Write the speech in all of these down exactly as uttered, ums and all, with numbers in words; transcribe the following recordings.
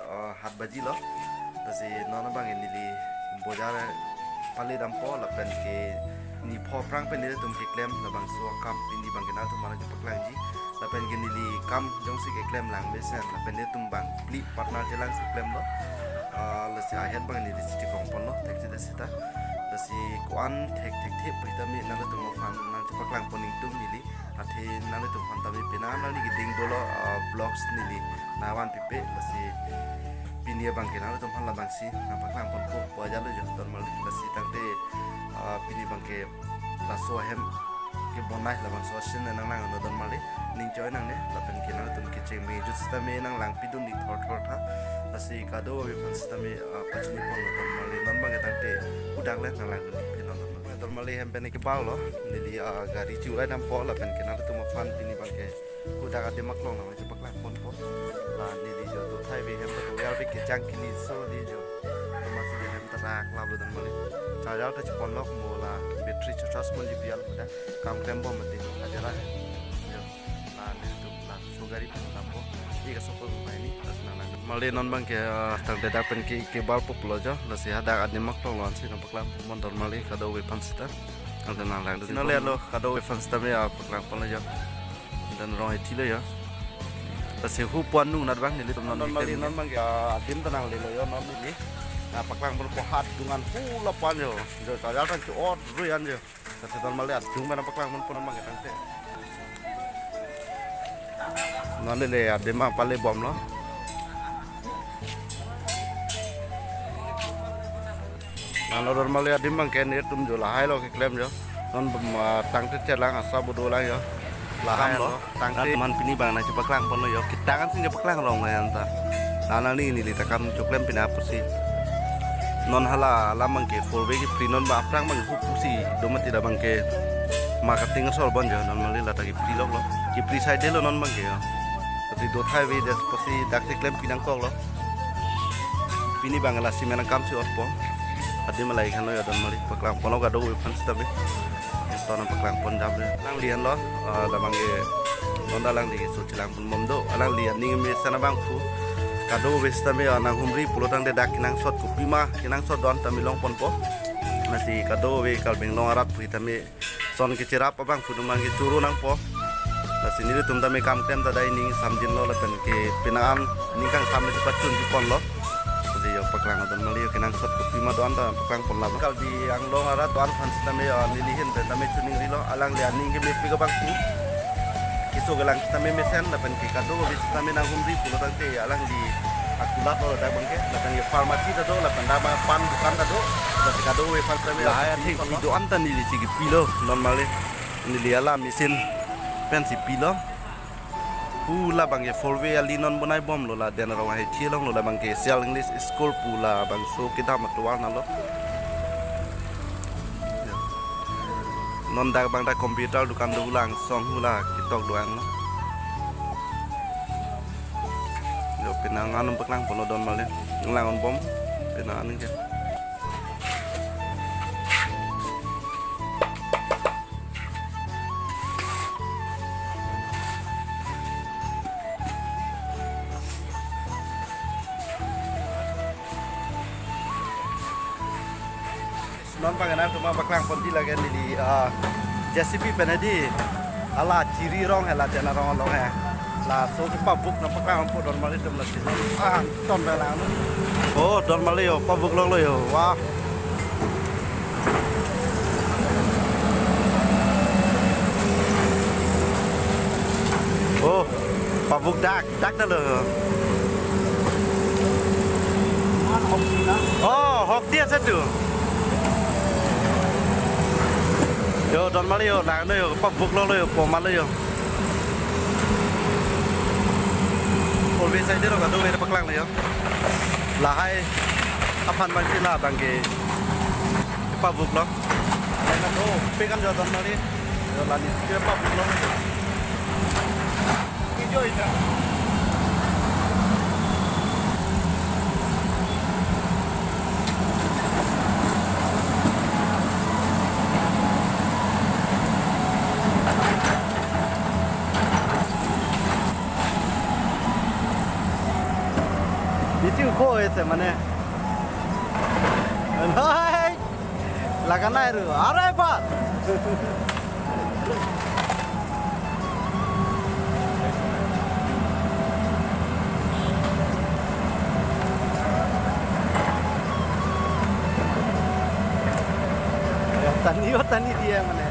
Ah, hat baji lo. Lasi non abang neli bojar pale dampo lapen ke ni pho aphrang pen nelitum keklem labangso akam pini abang ke nangtum aphan nangpaklangji. Lapen ke neli kam jongsi keklem lang mesen lapen nelitum bang phli partner chelang si klemlo. Ah, lasi ahet abang neli chiti kongponlo, thekji da sita. Lasi ko-an thek thekthe pu tame nangtum aphan nangpaklangpon ingtung neli. Athe nangtum aphan tame pini nangli keding dolo, ah, vlogs neli nangvanpipe, lasi pini abang ke nangtum aphan labangsi nangpaklangponpo pu ajalo jo, don mali. Lasi tangte, ah, pini abang ke laso ahem kebonai labangso asin nanglang, no don mali. Ning choi nangne, lapen ke nangtum kecheng me jut sitame nanglangpidun di thor thor tha. Lasi kadokave aphan sitame, ah, pachiniponlo don mali. Non abang ke tangte hadak le nanglangdun di phi non don mali. Don mali, hem pen ke bal lo, neli, ah, gari chulai dampo lapen ke nangtum aphan pini abang ke hadak adim aklong nangpaklangponpo. La neli jo dotha ave, hem ta toyar ave, kejang kini so di jo. Amatsi hem ta rak lap lo don mali. Charger ta cheponlok mo, la battery charge ponji bial pada kam klembom mati. Ajara hem. Jo. La nelitum laso gari pen dampo. Ika sokol mai ni, tas nang nang. Mali non abang ke, ah, tangte dak pen ke, kebal pulo jo. Lasi hadak adim aklong lo ansi nangpaklangpon don mali kadokave aphan sita. Tangte nanglang. Sino le lo kadokave aphan sitame, ah, paklangponlo jo. Dan rong eti lo jo. Lasi hu puan nung nat abang nelitum non. Don mali, non abang ke, ah, adim ta nanglelo jo non neli. Nangpaklangponpo, hat dungan hu lapu-an jo. Jo charger ta chu-ot rui an jo. Lasi don mali adung pen nangpaklangponpo non abang ke tangte. Non le le adim abang palebomlo. Nang lo don mali, adim abang ke nelitum jo lahai lo keklem jo. Non bem, ah, tangte chelang asa bodo lang jo. Lahai lo. Tangte. Nangtum aphan pini abang nangpaklangponlo jo. Kita kan sing paklangpon rong nang anta. Nang nangli neli ta kam choklem pini apotsi. Non hala alam abang ke four way kepri, non abang aphrang abang hu pusi do mati, la abang ke marketing asor bon jo, don mali, la ta keprilok lo. Kepri side lo non abang ke jo. Pati dotha ave, dak pusi dak si klem pinangkoklo. Pini abang lasi menang kam si otpo. Adim alai khan lo jo don mali, paklangponlo kadokave aphan sitame. Ton nangpaklangpon jap le. Alangli anlo, ah, labang ke non alangli so chelangponbom do. Alangli aning mesen abang pu. Kadokave sitame, ah, nanghumri pulo tangte dak kenangsot kopima kenangsot do-an tame longponpo. Lasi kadokave Karbi Anglong arat pu tame son kecherap abang pu atum abang ke choro nangpo. Lasi nelitum tame kam klem ta dai ning samjinlo lapen ke pini an ning kangsam le pachunji ponlo. Jadi jo paklang don mali, jo kenangsot kopima do-an ta paklangponlo. Karbi Anglong arat do-an aphan sitame, ah, neli ahin pen tame choningrilo, alangli aning kemepik abang pu. Keso kelang sitame mesen lapen ke kadokave sitame nanghumri pulo tangte alangli akulat lo dak abang ke, lapen ke pharmacy ta do, lapen dak abang pan dukan ta do, lasi kadokave aphan sitame. Lahai athengpi do-an ta neli si kepilo don mali. Neli alam mesen pensi pilo. Hu labang ke four way ali non bonaibomlo, la den arong haithi along lo, labang ke Sial English School pu labangso kedam atovar nalo. Non dak abang dak computer dukan do, hu langsong hu la ketok do-an lo. Jo pini an nangpaklangponlo don mali. Nanglang-onbom pini an ke. Non abang ke nangtum aphan paklangponji lake neli, ah, J C B pen hedi. Hala chiri rong he, la den arong along he. Laso kepavuk nangpaklangpo don mali atum, lasi non, ah, ton pen lang. Oh, don mali jo, pavuk longlo jo. Wah. Oh, pavuk dak, dak ta lo. Oh, hok dia satu. Jo, don mali jo, langno jo, pavuk longlo jo, po malo jo. Always aide ro kado wera paklang lo jo. Lahai aphan abang si labang ke pavuk lo. Lain ato, pe kan jo don mali. Jo, la neli ke pavuk lo. Enjoy ta. Ko ese mane. Nai. Laga nai ru. Are bar. Tani, oh, tani dia mane.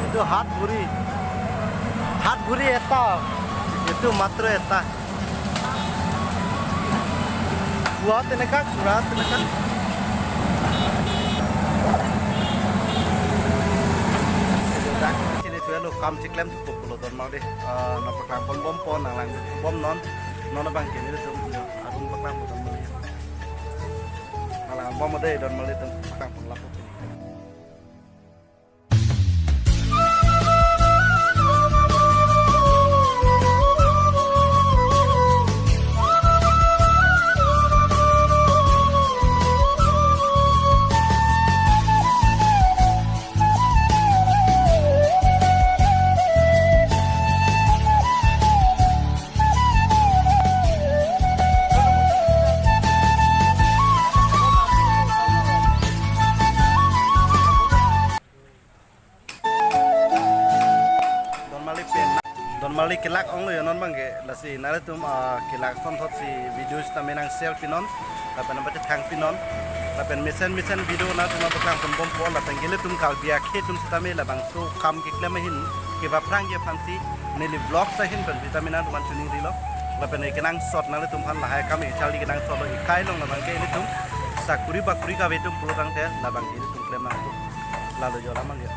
Itu hat buri. Hat buri eta. Itu matro eta. Dua teneka, dua teneka. Dak sini tuh lo kam chiklem tuh pulo don mali. Eh, nangpaklang pon bompo, nanglang bomnon. Non abang kini tuh arung paklang pon don mali. Nanglang bom dei don mali tuh paklang pon lapu. Don mali pen. Don mali kelak onglo yo non abangke. Lasi nanglitum, ah, kelak asonthot si video sitame nang share pinon. Lapen nang pachethang pinon. Lapen mesen mesen video nangtum nangpaklang pon bompo. Lapen ke ilitum Karbi akhei atum sitame labangso kam keklem ahin kepaphrangji aphansi neli vlog ahin pen sitame nangtum aphan choningrilo. Lapen kenangsot nanglitum aphan lahai kam ke charli kenangsot lo, ekai along labangke ilitum sakuri bakuri kave atum pulo tangte labangke ilitum klem nangpo. Lalo yo lam abangke.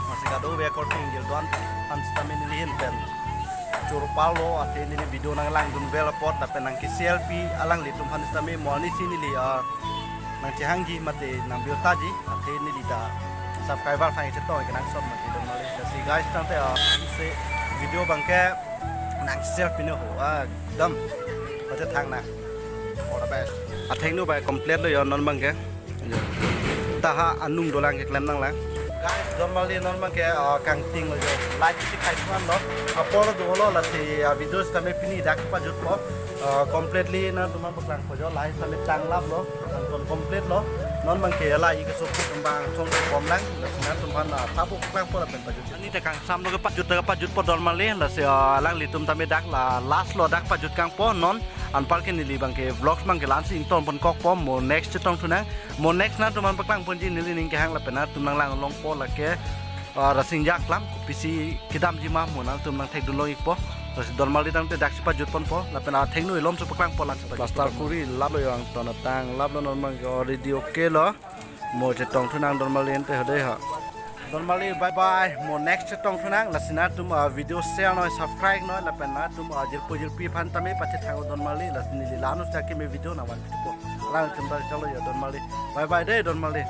Masi kadokave akorte ingjir do-an aphan sitame neli ahin pen chorpalo, athe neli video nanglangdun vel apot lapen nangke-share pi alanglitum aphan sitame mo arnisi neli, ah, nangchehangji mate nang-view taji, athe neli ta subscriber aphan chetong kenangsot mate don mali. Lasi guys tangte, ah, se video abangke nang-share pino ho, ah, dam. Pachethang nang. All the best. Athengno bai complete lo yo non abangke. Taha anung dolang keklem nanglang. Guys, don mali non abangke, ah, kangting lo yo. Light si kai tuan lo. Apor dolo lasi, ah, video sitame pini dak pajutpo. Ah, completely nangtum nangpaklangpo yo. Light sitame tanglaplo. Nangtum complete lo. Non abangke la ik so kut bang song bom lang. Lasi nangtum aphan, ah, tapu paklangpo lapen pajut. Ani ta kangsam lo kepajut ta kepajutpo don mali. Lasi, ah, alanglitum tame dak la last lo dak pajut kangpo non. Anparke neli abangke vlogs abangke la-ansi ington pon kokpo, mo next chetong thunang. Mo next nangtum aphan paklang ponji neli ning kehang lapen nangtum nanglang longpo lake, ah, Rasinja aklam kopisi kedamji ma mo nangtum nangthekdun long ikpo. Lasi don mali tangte daksi pajut ponpo lapen athengno ilom so paklangpo, la-ansi pajut. Plaster kuri lap lo yo, angton tanglaplo, non abangke already okay lo. Mo chetong thunang don mali ante ho dei ha. Don mali bye bye. Mo next chetong thunang. Lasi nangtum, ah, video share noi, subscribe noi lapen nangtum, ah, jirpo jirpi aphan tame pachethang don mali. Lasi neli la-ansi keme video nangvan thupo. Alanglitum ta chalo yo don mali. Bye bye dei don mali.